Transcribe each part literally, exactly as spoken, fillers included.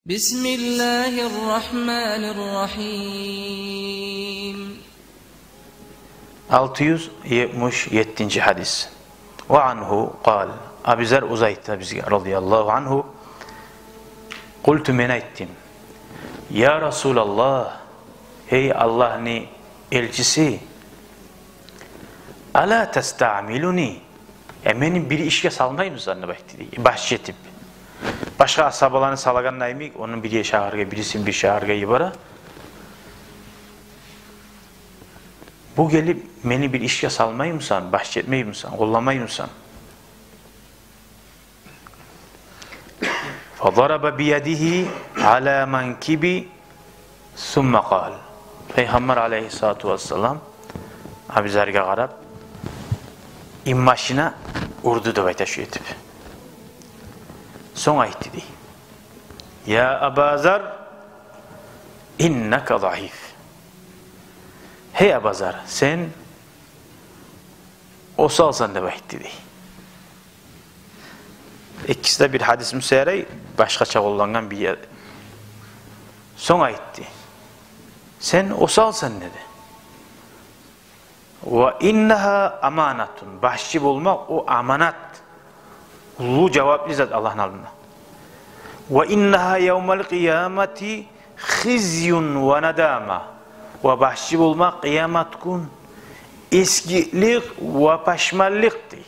بسم الله الرحمن الرحيم. Алты юз етмиш еттинчи гьадис. Ва ангьу къал. Абузар оьзю айтды бизге, радияллагьу ангьу: къулту, мен айтдым: я Расулаллагь, гьей Аллагьны элчиси, ала тастаъмилуни, я мени бир ишге салмаймысан деп айтды дей, башчы этип. Башгъа асгьабаланы салагъанда йимик, ону бир шагьаргъа, бирисин бир шагьаргъа йибере. Бу гелип, мени бир ишге салмаймысан, башчы этмеймисен, къолламаймысан? Фадараба биядигьи ала манкиби, сумма къал. Пайхаммар алайгьиссалату вассалам Абузаргъа къарап, инбашына урду деп айта шу этип. Сонг айтды дей: я Абазар, иннака заиф. Гьей Абузар, сен осалсан деп айтды дей. Экиси де бир гьадис мусайрай, башгъача къоллангъан бир ер. Сонг айтды: сен осалсан, деди. Ва иннагьа аманатун, башчы болмакъ о аманат. Уллу жаваплы зат Аллагьны алдында. Ва иннагьа явмал къиямати хизюн ва надама. Ва башчы болмакъ къиямат гюн эсгиклик ва пашманлыкъ дей.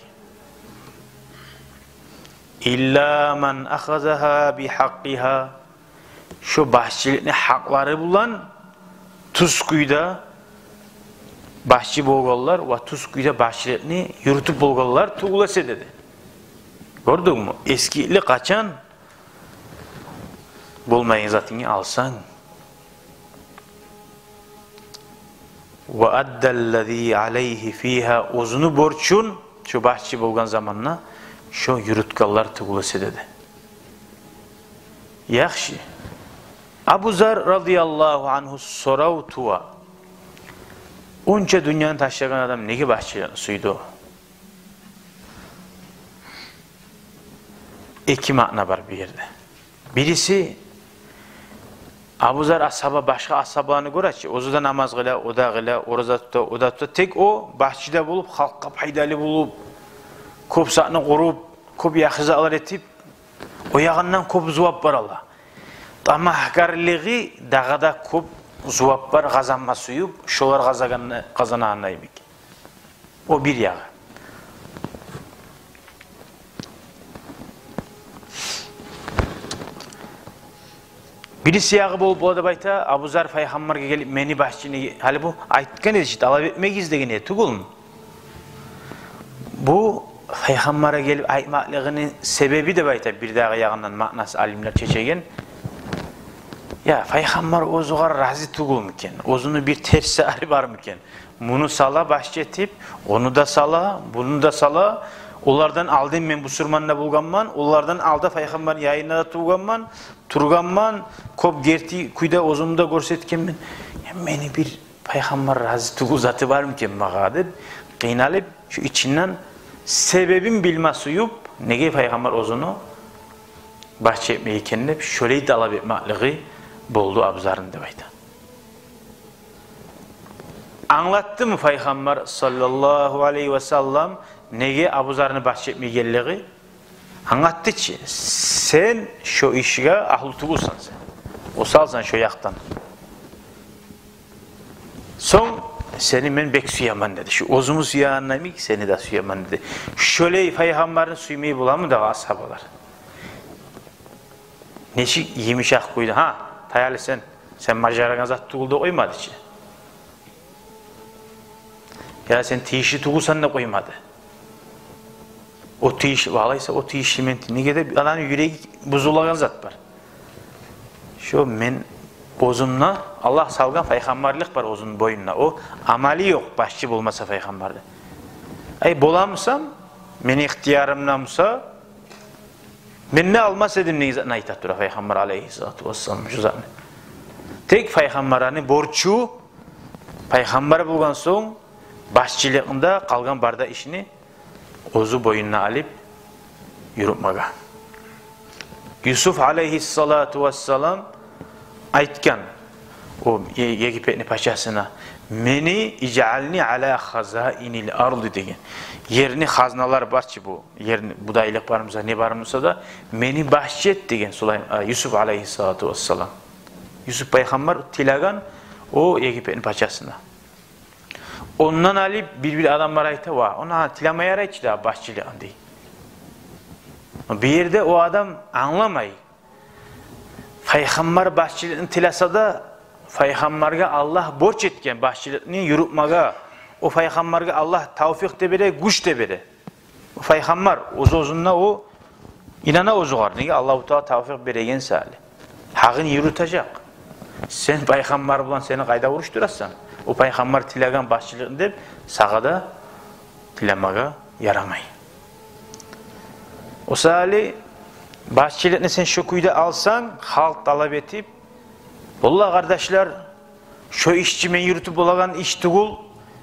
Илла ман ахазагьа бигьакъкъигьа. Шо башчылыкъны гьакълары булан тюз кюйде башчы болгъанлар ва тюз кюйде башчылыкъны юрютюп болгъанлар тюгюл эсе, деди. Гёрдюнгмю? Эсгиклик къачан болмайгъан затынгны алсанг. Ва аддаллази алайгьи фигьа, оьзюню борчун, шо башчы болгъан заманда, шо юрютгенлер тюгюл эсе, деди. Яхшы. Абузар радияллагьу ангьу сорав тува. Онча дюньяны ташлагъан адам неге башчылыкъны сюйдю? Эки маъна бар бу ерде. Бириси, Абузар асгьаба башгъа асгьабаланы гёре чи, оьзю де намаз къыла, о да къыла, ораза тута, о да тута. Тек о башчы да болуп, халкъгъа пайдалы болуп, кёп затны къуруп, кёп яхшы затлар этип, о ягъындан кёп зувап бар ала. Тамагьгарлыгъы дагъы да кёп зуваплар къазанма сююп, шолар къазагъанны, къазанагъанда йимик. О бир ягъы. Бириси ягъы болуп бола деп айта, Абузар Пайхаммаргъа гелип, мени башчыны, гьали бу айтгъан эди чи, талап этмегиз деген эди, тюгюлмю? Бу Пайхаммаргъа гелип айтмакълыгъыны себеби деп айта, бир дагъы ягъындан маънасы алимлер чечеген. Я, Пайхаммар оьзюгъар рази тюгюлмю экен? Оьзюню бир терс зары бармы экен? Муну сала башчы этип, ону да сала, буну да сала. Олардан алдын мен бусурман да болгъанман, олардан алда Пайхаммарны янында да тургъанман, тургъанман, кёп герти кюйде оьзюмню де гёрсетгенмен. Я, мени бир Пайхаммар рази тюгюл заты бармы экен магъа деп, къыйналып, шу ичинден себебин билме сююп, неге Пайхаммар оьзюню башчы этмек экен деп, шолай талап этмакълыгъы болду Абузарны деп айта. Англатдымы Пайхаммар саллаллагьу алайгьи ва саллам неге Абузарны башчы этмегенлиги? Англатды чы, сен шо ишге агьлу тюгюлсен сен. Осалсан шо якъдан. Сонг сени мен бек сюемен деди. Шу оьзюмню сюегеним йимик, сени де сюемен деди. Шолай Пайхаммарны сюймей боламы дагъы асгьабалар? Нечик йымышакъ кюйде, гьа, таяли сен, сен бажарагъан зат тюгюл деп къоймады чы. Я сен тийишли тюгюлсен деп къоймады. О тийишли, валайса о тийишли мен, неге де адамны юреги бузулагъан зат бар. Шо мен оьзюмде Аллагь салгъан пайхаммарлыкъ бар оьзюню бойнуна. О амалы ёкъ, башчы болмаса пайхаммарда. Ай, боламысам, мени ихтиярымда буса, мен де алмас эдим, деген затны айта тура Пайхаммар алайгьиссалату вассалам шу затны. Тек пайхаммарны борчу, пайхаммар болгъан сонг, башчылыгъында къалгъан бар да ишни оьзю бойнуна алып юрютмеге. Юсуф алейгьиссалату вассалам айтгъан о Е-, Египетни пачасына: «Мени, ижъални аля хазаинил арды», — деген. Ерни хазналар бар чы бу, ерни, будайлыкъ бармыса, не бармыса да, мени башчы эт деген Сулайм-, а, Юсуф алейгьиссалату вассалам. Юсуф пайхаммар тилеген о Египетни пачасына. Ондан алып бир-бир адамлар айта: «Ва, ондан тилеме ярай чы да башчылыкъны», — дей. Бу ерде о адам англамай. Пайхаммар башчылыкъны тилесе де, пайхаммаргъа Аллагь борч этген башчылыкъны юрютмеге. О пайхаммаргъа Аллагь тавфикъ де бере, гюч де бере. О пайхаммар оьз-оьзюне о инана оьзюгер. Неге? Аллагьу Таала тавфикъ береген саялы. Гьакъын юрютежек. Сен пайхаммар булан сени къайда урушдурасан? О пайхаммар тилеген башчылыкъны деп, сагъа да тилемеге ярамай. О саялы башчылыкъны сен шо кюйде алсанг, халкъ талап этип: «Валлагь, къардашлар, шо иш чи мен юрютюп болагъан иш тюгюл,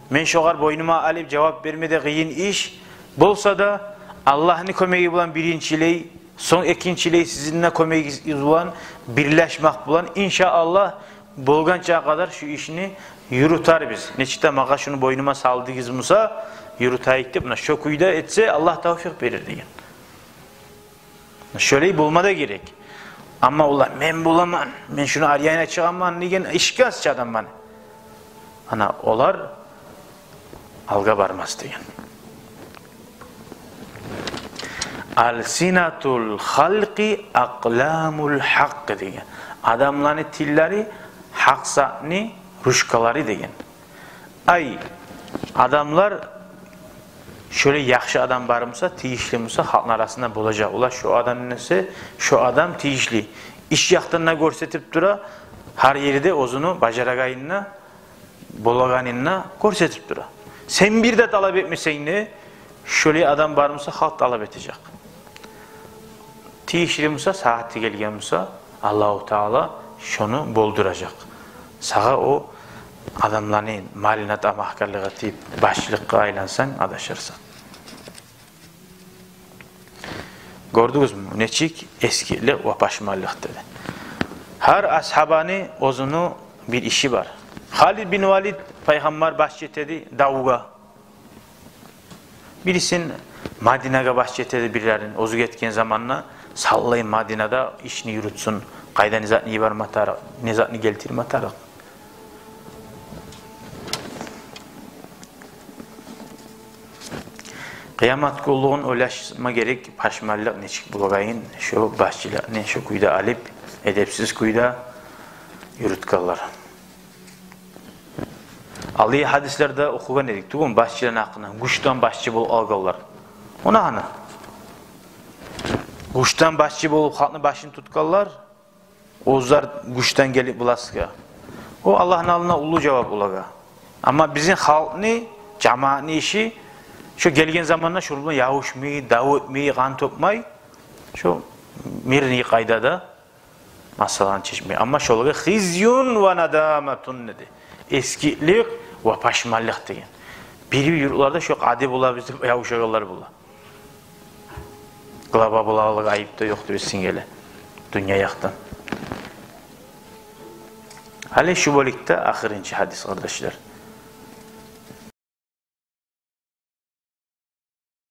мен шогъар бойнума алып жавап берме де къыйын иш. Болса да, Аллагьны кёмеги булан биринчилей, сонг экинчилей сизин де кёмегигиз булан, бирлешмек булан, иншааллагь, болгъанча къадар шу ишни юрютербиз. Нечик де магъа шуну бойнума салдыгъыз буса, юрютейик», — деп, муна шо кюйде этсе, Аллагь тавфикъ берир деген. Шолай болма да герек. Амма олар: «Мен боламан, мен шуну аръяйына чыгъаман», — деген ишге асчы адамлар. Ана олар алгъа бармас деген. «Алсинатул халкъи акъламул гьакъкъи», — деген. Адамланы тиллери гьакъ затны ручкалары деген. Ай, адамлар шолай яхшы адам бар буса, тийишли буса, халкъны арасында болажакъ. Олар шо адам несе, шо адам тийишли. Иш якъдан да гёрсетип тура, гьар ерде оьзюню бажарагъанын да, болагъанын да гёрсетип тура. Сен бир де талап этмесенг де, шолай адам бар буса, халкъ талап этежек. Тийишли буса, сагъаты гелген буса, Аллагьу Таала шону болдуражакъ. Сагъа о адамланы малына тамагькарлыкъ этип, башчылыкъгъа айлансанг, адашырсан. Гёрдюгюзмю, нечик эсгиклик ва пашманлыкъ деди. Гьар асгьабаны оьзюню бир иши бар. Халид бин Валид пайхаммар башчы этеди давгъа. Бирисин Мадинагъа башчы этеди бирлерин. Оьзю гетген заманда савлай Мадинада ишни юрютсюн. Къайда не затны йиберме тарыкъ, не затны гелтирме тарыкъ. Къыямат гюнлюгюн ойлашма герек, пашманлыкъ нечик болагъанын, шо башчылыкъны шо кюйде алып, эдепсиз кюйде юрютгенлер. Алдагъы гьадислерде охугъан эдик тюгюлмю башчыланы гьакъындан, гючден башчы болуп алгъанлар. Она гьана. Гючден башчы болуп халкъны башын тутгъанлар, оьзлер гючден гелип властгъа. О Аллагьны алдында уллу жавап олагъа. Амма бизин халкъны, жамаатны иши, шо гелген заманда шо булан ябушмай, дав этмей, къан тёкмей, шо мирный къайдада масъаланы чечмей. Амма шолагъа хизюн ва надаматун деди. Эсгиклик ва пашманлыкъ деген. Бир-бир юртларда шо къади болабыз деп ябушагъанлар бола. Глава боларлыкъ айып да ёкъ деп эсинге геле. Дюнья якъдан. Гьали шу бёлюкде ахырынчы гьадис, къардашлар.